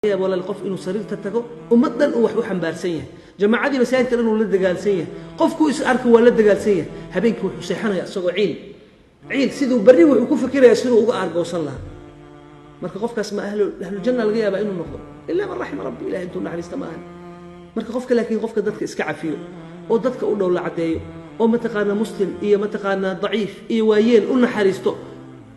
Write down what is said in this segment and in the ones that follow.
Yaaba walaal qof inuu sariirta tago, ummad dhan uu wax u xambaarsan yahay, jamaacadii masaajidka dhan uu la dagaalsan yahay, qofku is arka waa la dagaalsan yahay. Habeenkii wuxuu seexanaya isagoo ciil ciil, siduu berri wuxuu ku fikirayaa siduu uga aargoosan lahaa. Marka qofkaas ma ahlujanna laga yaabaa inuu noqdo? Ilaa man raxima rabbi, ilahay intuu naxariista ma ahan. Marka qofka, laakiin qofka dadka iska cafiyo oo dadka u dhowla caddeeyo oo mataqaanaa muslim iyo mataqaanaa daciif iyo waayeel u naxariisto,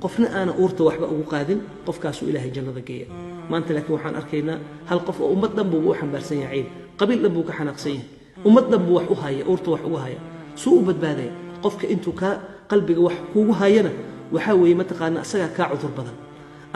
qofna aana uurta waxba ugu qaadin, qofkaasuu Ilaahay jannada geeya maanta. Laakiin waxaan arkaynaa hal qof oo ummad dhan buuba u xambaarsan yahay ciil, qabiil dhan buu ka xanaaqsan yahay, ummad dhan buu wax u haya, uurta wax ugu haya. Suu u badbaadaya qofka intuu kaa qalbiga wax kuugu hayana? Waxaa weeye mataqaanaa asagaa kaa cudur badan,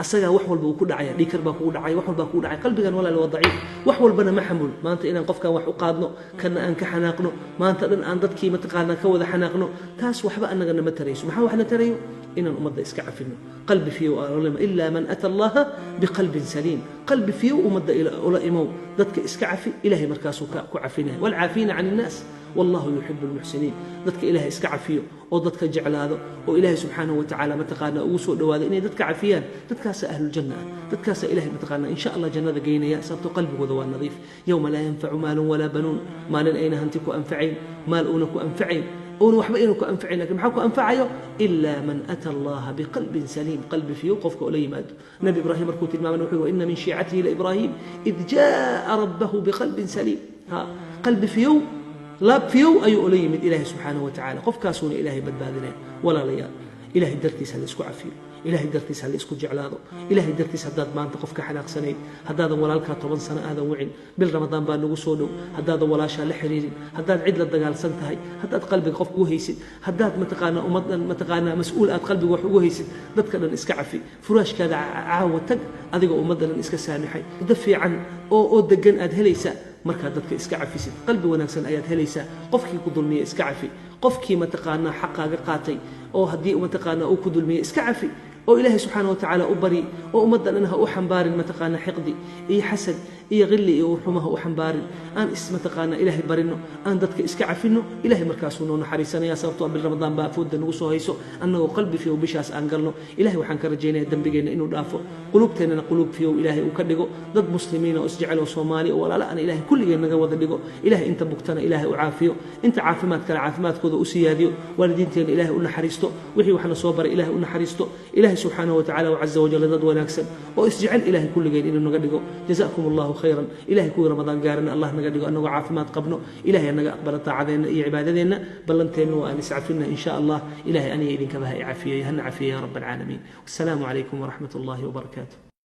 asagaa wax walba uu ku dhacaya, dhiikar baa kugu dhacay, wax walbaa kugu dhacay. Qalbigan walaal waa daciif, wax walbana ma xamul. Maanta inaan qofkan wax u qaadno, kana aan ka xanaaqno, maanta dhan aan dadkii mataqaanaa ka wada xanaaqno, taas waxba annaga nama tarayso. Maxaa wax na tarayo? Inaan ummadda iska cafino, qalbi fiyow aan, ilaa man ata Allaha biqalbin saliim. Qalbi fiyow ummadda ula imow, dadka iska cafi, Ilahay markaasuu ku cafinaya. Waalcaafiina can innaas wallahu yuxibu lmuxsiniin. Dadka Ilahay iska cafiyo oo dadka jeclaado oo Ilaahay subxaanahu watacaala mataqaanaa ugu soo dhawaado inay dadka cafiyaan, dadkaasaa ahluljanna ah, dadkaasaa Ilahay mataqaanaa insha Allah jannada geynaya, sababto qalbigooda waa nadiif. Yowma laa yanfacu maalun walaa banuun, maalin ayna hanti ku anfacayn, maal uuna ku anfacayn, uuna waxba inuu ku anfacayn, lakin maxaa ku anfacayo? Ilaa man ata Allaha biqalbin saliim, qalbi fiyow qofka ula yimaado. Nabi Ibraahim markuu tilmaamana wuxuu: ina min shiicatihi laibrahim id jaa rabbahu biqalbin saliim. Ha, qalbi fiyow, laab fiyow ayuu ula yimid Ilaahay subxaanahu watacaala, qofkaasuuna Ilaahay badbaadinaya. Walaalayaal, Ilahay dartiis ha la isku cafiyo, Ilahay dartiis ha la isku jeclaado, Ilahay dartiis. Haddaad maanta qof ka xanaaqsanayd, haddaadan walaalkaa 10 sano aadan wicin, bil Ramadaan baa nagu soo dhow, haddaadan walaashaa la xiriirin, haddaad cid la dagaalsan tahay, haddaad qalbiga qof ugu haysid, haddaad mataqaanaa ummad dhan mataqaanaa mas-uul aad qalbiga wax ugu haysid, dadka dhan iska cafi. Furaashkaada caawa tag adigoo ummadda dhan iska saamixay. Muddo fiican oo degan aad helaysaa markaad dadka iska cafisid, qalbi wanaagsan ayaad helaysaa. Qofkii ku dulmiya iska cafi, qofkii mataqaanaa xaqaaga qaatay oo haddii mataqaanaa uu ku dulmiya iska cafi oo Ilaahay subxaana wa tacaala u bari, oo ummadda dhan ha u xambaarin mataqaanaa xiqdi iyo xasad iyo qilli iyo urxuma ha u xambaarin. Aan is mataqaanaa Ilaahay barino, aan dadka iska cafino, Ilahay markaasuu noo naxariisanaya. Sababtoo bil Ramadaan baa afoodda nagu soo hayso, annagoo qalbi fiyow bishaas aan galno. Ilahay waxaan ka rajaynaya dembigeenna inuu dhaafo, quluubteennana quluub fiyow Ilaahay uu ka dhigo, dad muslimiina oo isjecel oo Soomaali oo walaala ana Ilahay kulligeen naga wada dhigo. Ilahay inta bugtana Ilaahay u caafiyo, inta caafimaad kale caafimaadkooda u siyaadiyo, waalidiinteenna Ilahay u naxariisto, wixii waxna soo baray Ilahay u naxariisto. Ilahay subxaanahu watacaala caza wajal dad wanaagsan oo isjecel Ilahay kulligeen inuu naga dhigo. Jazakum Allahu khayran. Ilahay kuwii Ramadaan gaarana Allah naga dhigo annagoo caafimaad qabno. Ilahay naga aqbala taacadeenna iyo cibaadadeenna. Ballanteenna waa aan iscafina in sha Allah. Ilahay aniga idinkaba ha i cafiyey, hana cafiye ya rab alcaalamiin. Wassalaamu calaykum waraxmat Allahi wabarakaatu.